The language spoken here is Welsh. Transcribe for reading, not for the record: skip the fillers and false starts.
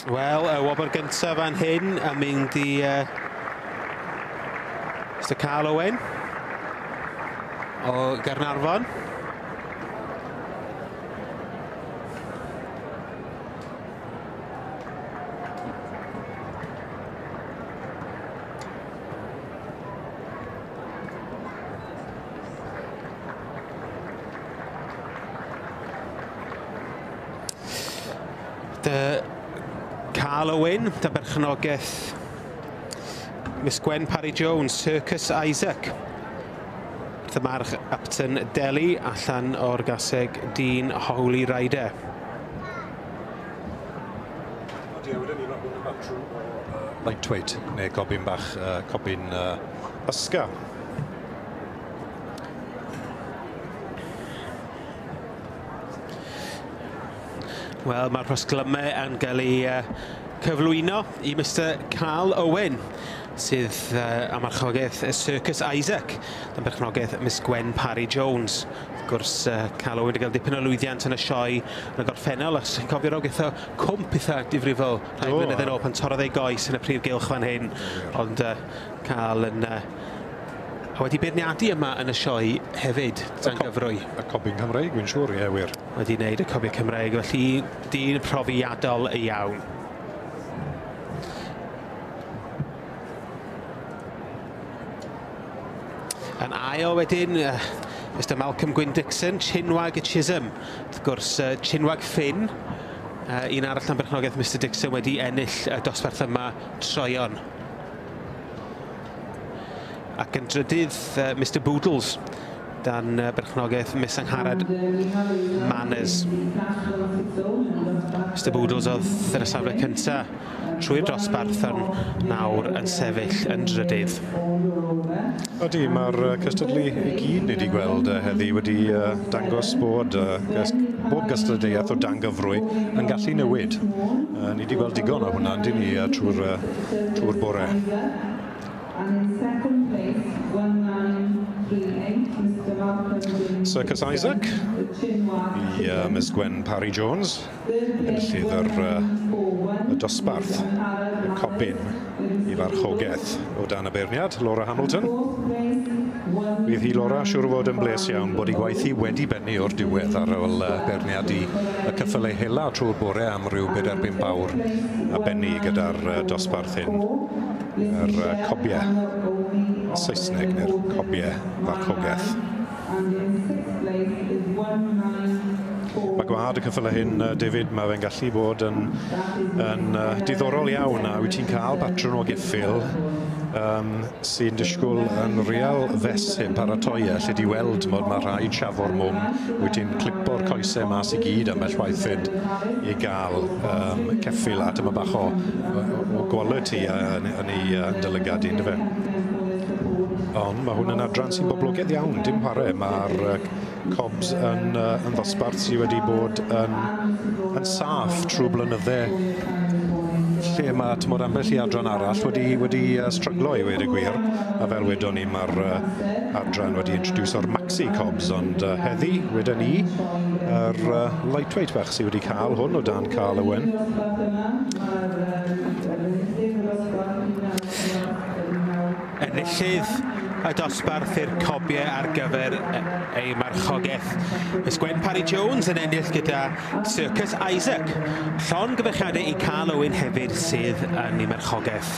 Wel, y wobr gyntaf fan hyn yn mynd i Mr Carl Owen o Gaernarfon. Dy Carl Owen, dy berchnogaeth Miss Gwen Parry Jones, Circus Isaac. Wrth y march Upton Delhi, allan o'r gaseg dyn Holy Rider. Lightweight, neu cobyn bach, cobyn ysga. Wel, mae'r rhosglymau yn cael ei cyflwyno i Mr Carl Owen, sydd am archogaeth Circus Isaac, yn berchnogaeth Miss Gwen Parry Jones. Wrth gwrs, Carl Owen wedi cael dipyn o lwyddiant yn y sioe yn y gorffennol, ac sy'n cofio rog eitha cwmp eitha difrifol rhai blynedd yn ôl pan torrodd ei goes yn y prif gylch fan hyn. Ond Carl yn a wedi beirniadu yma yn y sioe hefyd, dan gyfrwy. Y cobyn Cymreig, wy'n siŵr, ie, wir. Wedi wneud y cobyn Cymreig, felly dyn profiadol iawn. Yn ail wedyn, Mr Malcolm Gwyn Dixon, Chinwag Chisholm. Wrth gwrs, Chinwag Finn, un arall am berchnogaeth Mr Dixon wedi ennill y dosbarth yma troeon. Ac yn drydydd, Mr Boodles, dan berchnogaeth Miss Angharad Manners. Mr Boodles oedd yn y safle cyntaf trwy'r dosbarth yn nawr yn sefyll yn drydydd. Ydy, mae'r cystadlu i gyd ni wedi gweld heddi wedi dangos bod bob gystadleuaeth o dan gyfrwy yn gallu newid. Ni wedi gweld digon o hwnna, yndyn ni, trwy'r bore. Circus Isaac i Miss Gwen Parry Jones, enillydd y dosbarth, y cobyn i farchogaeth o dan y beirniad, Laura Hamilton. Fydd hi, Laura, siŵr o fod yn bles iawn bod ei gwaith hi wedi bennu o'r diwedd ar ôl beirniadu y cyffyle hela trwy'r bore am ryw 4-5 awr a bennu gyda'r dosbarth hyn, yr cobiau Saesneg neu'r cobiau farchogaeth. Mae gwahad y cyffyle hyn, David, mae fe'n gallu bod yn diddorol iawn, a wyt ti'n cael patrwn o geffyl sy'n disgwyl yn real fes heb paratoi, lle di weld mod mae rhaid siafo'r mwng, wyt ti'n clipo'r coesau mas i gyd ambell waith fyd i gael ceffyl, a dyma bach o quality yn ei dylygad i, yndyfe? Ond mae hwn yn adran sy'n boblogaidd iawn, dim chwarae. Mae'r cobs yn ddosbarth sydd wedi bod yn saff trwy blynydde, lle mae tymor ambell i adran arall wedi stryglo i weud y gwir. A fel wedon ni, mae'r adran wedi introduceo'r maxi cobs, ond heddi, wedon ni, yr lightweight bach sydd wedi cael hwn o dan Carl Owen. Enillydd y dosbarth i'r cobiau ar gyfer ei marchogaeth. Miss Gwen Parry Jones yn ennill gyda Circus Isaac. Llongyfarchiadau i Carl Owen hefyd sydd yn ei marchogaeth.